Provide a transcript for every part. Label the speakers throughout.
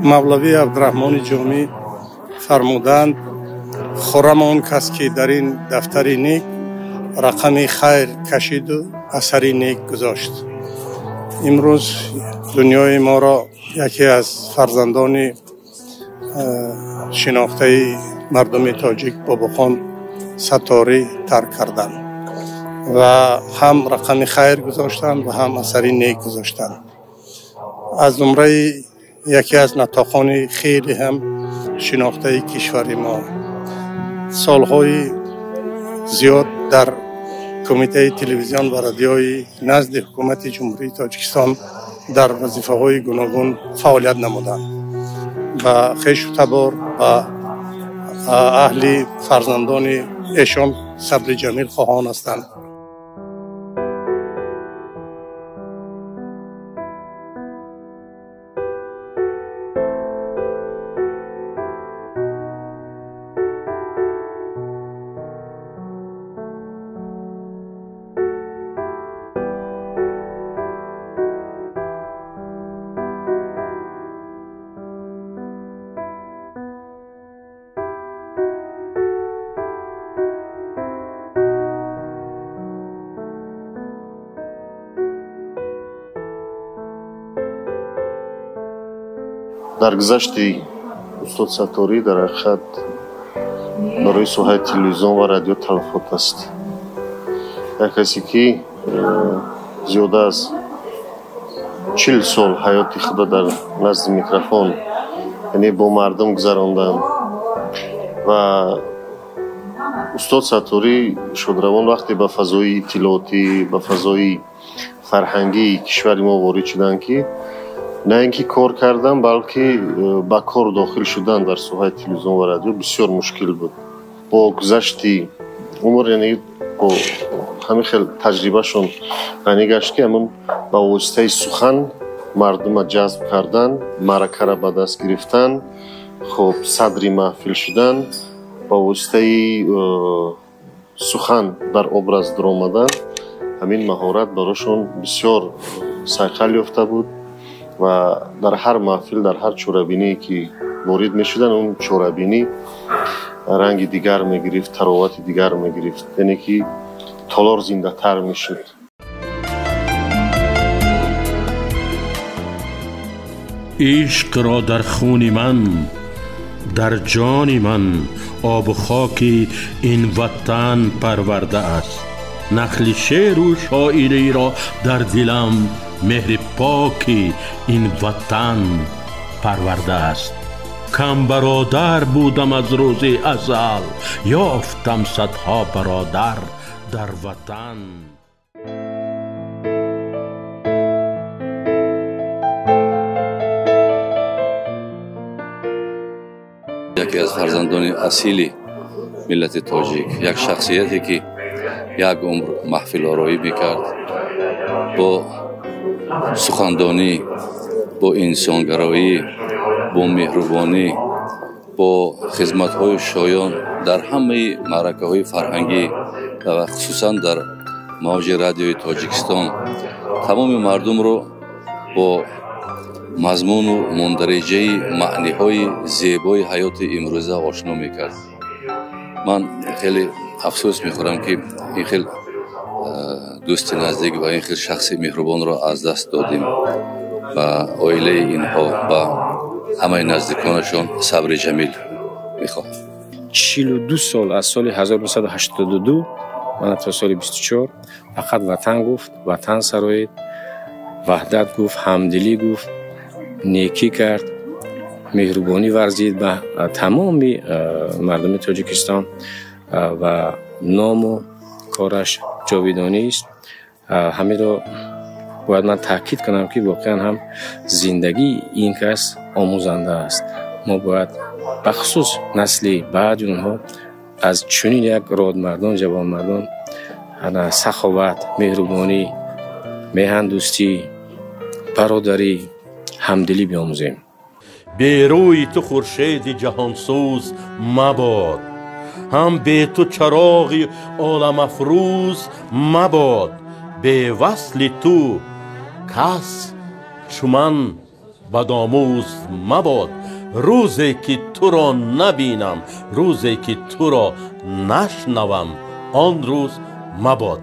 Speaker 1: Мавлавӣ Абдураҳмони Ҷомӣ фармуданд: хуррам он кас ки дар ин дафтари нек рақами хайр кашиду асари нек гузошт. Имрӯз дунёи моро яке аз фарзандони шинохтаи мардуми тоҷик Бобохон Сатторӣ тарк карданд ва ҳам рақами хайр гузоштанд ва ҳам асари нек гузоштанд. Аз зумраи яке аз натоқони хеле ҳам шинохтаи кишвари мо, солҳои зиёд дар Кумитаи телевизион ва радиои назди ҳукумати Ҷумҳурии Тоҷикистон дар вазифаҳои гуногун фаъолият намуданд. Ба хешу табор, ба аҳли фарзандони эшон сабри ҷамил хоҳон ҳастанд.
Speaker 2: Даргузашти устод Сатторӣ дар ҳақиқат барои соҳаи телевизион ва радио талафот аст. Як касе ки зиёда аз 40 сол ҳаёти худро дар назди микрофон, яъне бо мардум гузаронданд. Ва устод Сатторӣ шодравон вақте ба фазои иттилоотӣ, ба фазои фарҳангии кишвари мо ворид шуданд, ки на ин ки кор кардан, балки ба кор дохил шудан дар соҳаи телевизион ва радио бисёр мушкил буд. Бо гузашти умр, яъне бо ҳамин хел таҷрибашон ғанӣ гашт, ки ҳамун ба воситаи сухан мардума ҷазб кардан, маъракаро ба даст гирифтан, садри маҳфил шудан, ба воситаи сухан дар образ дуромадан, ҳамин маҳорат барошон бисёр сайқал ёфта буд ва дар ҳар маҳфил, дар ҳар чорабиние ки ворид мешуданд, он чорабинӣ ранги дигар мегирифт, таровати дигар мегирифт, яъне ки толор зиндатар мешуд.
Speaker 3: Ишқро дар хуни ман, дар ҷони ман обу хоки ин ватан парварда аст. Нахли шеру шоириро дар дилам меҳри поки ин ватан парварда аст. Кам бародар будам аз рӯзи азал, ёфтам садҳо бародар дар ватан.
Speaker 4: Яке аз фарзандони асили миллати тоҷик, як шахсияте ки як умр маҳфилороӣ мекард, бо сухандонӣ, бо инсонгароӣ, бо меҳрубонӣ, бо хизматҳои шоён дар ҳамаи маъракаҳои фарҳангӣ ва хусусан дар мавҷи радиои Тоҷикистон тамоми мардумро бо мазмуну мундариҷаи маъниҳои зебои ҳаёти имрӯза ошно мекард. Ман хеле афсӯс мехӯрам, ки ин хел дӯсти наздик ва ин хел шахси меҳрубонро аз даст додем. Ба оилаи инҳо, ба ҳамаи наздиконашон сабри ҷамил мехоҳам.
Speaker 5: 42 сол, аз соли 1982 мана то соли 24 фақат ватан гуфт, ватан сароид, ваҳдат гуфт, ҳамдилӣ гуфт, некӣ кард, меҳрубонӣ варзид ба тамоми мардуми Тоҷикистон ва ному кораш ҷовидонист. Ҳаминро бояд ман таъкид кунам, ки воқеан ҳам зиндагии ин кас омӯзанда аст. Мо бояд бахусус насли баъди онҳо аз чунин як родмардон, ҷавонмардон саховат, меҳрубонӣ, меҳандӯстӣ, бародарӣ, ҳамдилӣ биомӯзем.
Speaker 3: Берӯи ту хуршеди ҷаҳонсӯз мабод, ҳам бе ту чароғи оламафрӯз мабод. Бевасли ту кас чуман бадомӯз мабод. Рӯзе ки туро набинам, рӯзе ки туро нашнавам, он рӯз мабод.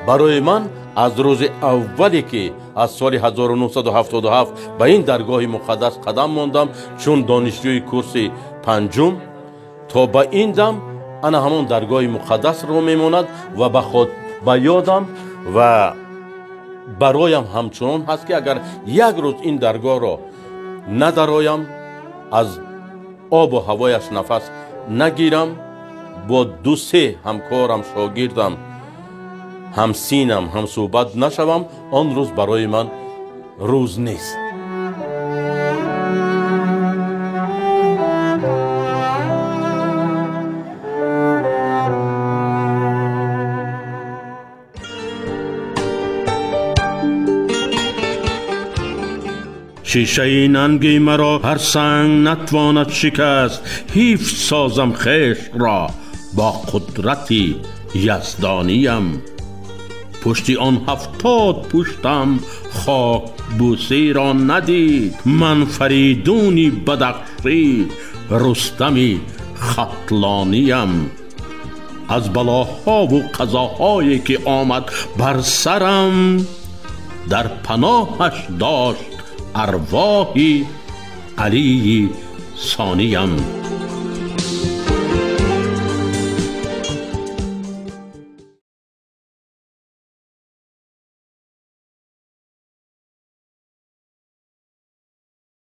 Speaker 3: Барои ман аз рӯзи аввале ки аз соли 1977 ба ин даргоҳи муқаддас қадам мондам, чун донишҷӯи курси панҷум, то ба ин дам ана ҳамон даргоҳи муқаддасро мемонад ва ба худ ба ёдам ва бароям ҳамчунон ҳаст ки агар як рӯз ин даргоҳро надароям, аз обу ҳавояш нафас нагирам, бо ду-се ҳамкорам, шогирдам, ҳамсинам ҳамсӯҳбат нашавам, он рӯз барои ман рӯз нест. Шишаи нанги маро ҳар санг натвонад шикаст, ҳифз созам хешро бо қудрати яздониям. Пушти он 70 пуштам хок бусеро надид, ман Фаридуни Бадахшӣ, Рустами Хатлониям. Аз балоҳову қазоҳое ки омад бар сарам, дар паноҳаш дошт арвоҳи Алии Сониям.